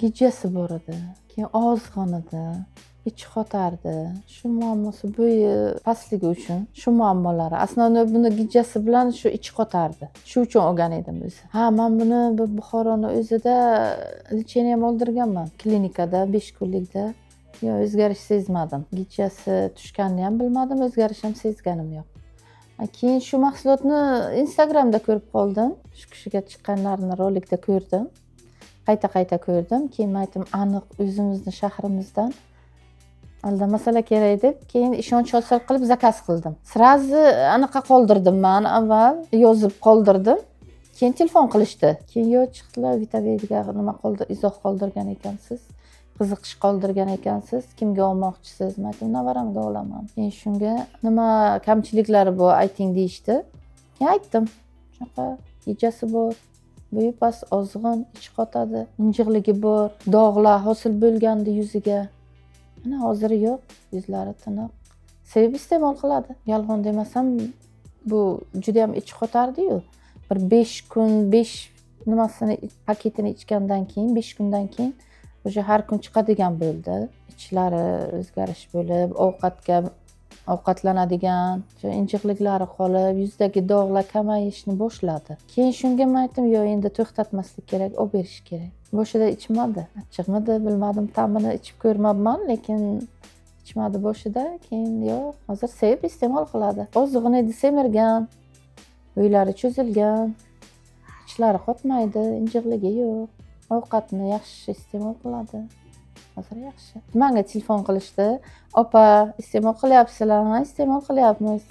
Gijjasi bor edi, keyin ozg'in edi, ichi qotardi. Shu muammosi, bo'yi pastligi uchun shu muammolari. Основной buni gijjasi bilan shu ichi qotardi. Shu uchun olgan edim o'zi. Ha, man buni bir Buxoroni o'zida лечение oldirganman. Klinikada 5 kunlikda. Yo'q, o'zgarish sezmadim. Gijjasi tushganini ham bilmadim, o'zgarish ham sezganim yo'q. Keyin shu mahsulotni Instagramda ko'rib qoldim. Shu kishiga chiqqanlarini rolikda ko'rdim. Qayta-qayta ko'rdim. Keyin men aytdim, aniq o'zimizni shahrimizdan aldamasala kerak deb, keyin ishonch hosil qilib заказ qildim. Сразу anaqa qoldirdim man avval, yozib qoldirdim. Keyin telefon qilishdi. Keyin yo'q chiqdilar, Vitavedga nima qoldi, izoh qoldirgan ekansiz, qiziqish qoldirgan ekansiz, kimga olmoqchisiz? Men aytdim, navaramga olaman. Keyin shunga nima kamchiliklari bor, ayting deyishdi. Keyin aytdim. Shunaqa gijjasi bor, bo'yi past, ozg'in, ichi qotadi, injiqligi bor, dog'lar hosil bo'lgandi yuziga. Mana hozir yo'q, yuzlari tiniq. Sevib iste'mol qiladi. Yolg'on demasam, bu juda ham ichi qotardi-yu. Bir 5 kun, 5 nimasini, paketini ichgandan keyin, 5 kundan keyin уже har kun chiqadigan bo'ldi. Ichlari o'zgarish bo'lib, ovqatga ovqatlanadigan, shu injiqliklari qolib, yuzdagi dog'lar kamayishni boshladi. Keyin shunga men aytdim, yo'q, endi to'xtatmaslik kerak, olib berish kerak. Boshida ichmadi. Achchiqmidi, bilmadim, ta'mini ichib ko'rmabman, lekin ichmadi boshida. Keyin yo'q, hozir sevib iste'mol qiladi. Ozg'in edi, semirgan, bo'ylari cho'zilgan, ichlari qotmaydi, injiqligi yo'q. Ovqatni yaxshi iste'mol qiladi. Hozir yaxshi. Manga telefon qilishdi. Opa, iste'mol qilyapsizlar? Ha, iste'mol qilyapmiz.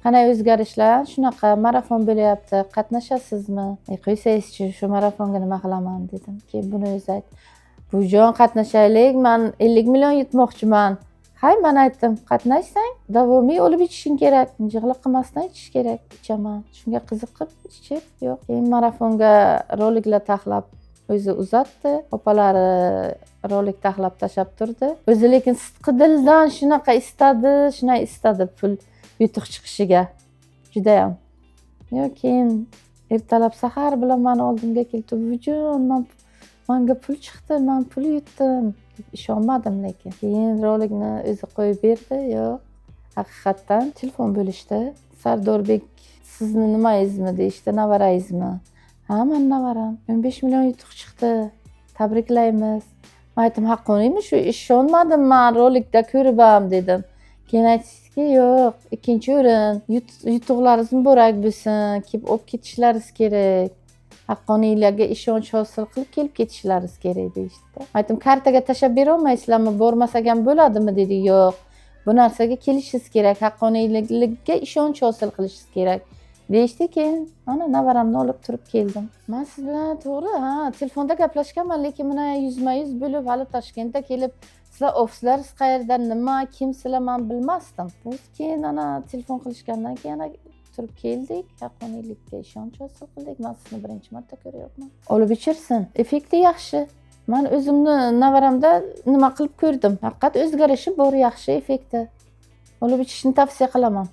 Qanday o'zgarishlar? Shunaqa marafon bo'lyapti. Qatnashasizmi? E, qo'ysangizchi, shu marafonga nima qilaman dedim. Keyin buni o'zi aytdi. Buvijon, qatnashaylik, man 50 million yutmoqchiman. Hay, man aytdim, qatnashsang, davomiy olib ichishing kerak. Injiqlik qilmasdan ichish kerak. Ichaman. Shunga qiziqib ichib, yo'q. Keyin marafonga roliklar taxlab o'zi uzatdi. Opalari rolik taxlab tashlab turdi. O'zi lekin sidqi dildan shunaqa istadi, shunday istadi pul yutuq chiqishiga. Judayam. Yo'q, keyin ertalab sahar bilan mani oldimga keldi. Buvijon, manga pul chiqdi, man pul yutdim. Ishonmadim lekin. Keyin rolikni o'zi qo'yib berdi. Yo'q, haqiqatdan telefon bo'lishdi. Sardorbek sizni nimangizmi deyishdi, nevarangizmi? Ha, mani nevaram. 15 million yutuq chiqdi. Tabriklaymiz. Men aytdim, haqqoniymi shu? Ishonmadim man, rolikda ko'rib ham dedim. Keyin aytishdiki, yo'q, ikkinchi o'rin, yutuqlaringiz muborak bo'lsin, kelib olib ketishlaringiz kerak. Haqqoniylarga ishonch hosil qilib kelib ketishlaringiz kerak deyishdi. Aytdim, kartaga tashlab bera olmaysizlarmi? Bormasak ham bo'ladimi dedi. Yo'q. Bu narsaga kelishingiz kerak, haqqoniylikka ishonch hosil qilishingiz kerak deyishdi. Keyin mana nevaramni olib turib keldim. Man siz bilan to'g'ri, ha, telefonda gaplashganman, lekin mana yuzma-yuz bo'lib hali Toshkentda kelib sizlar ofislaringiz qayerda, nima, kimsizlar, man bilmasdim. Biz keyin ana telefon qilishgandan keyin ana turib keldik, haqqoniylikka ishonch hosil qildik. Man sizni birinchi marta ko'ryapman. Olib ichirsin, effekti yaxshi. Man o'zimni nevaramda nima qilib ko'rdim. Haqiqat o'zgarishi bor, yaxshi effekti. Olib ichishni tavsiya qilaman.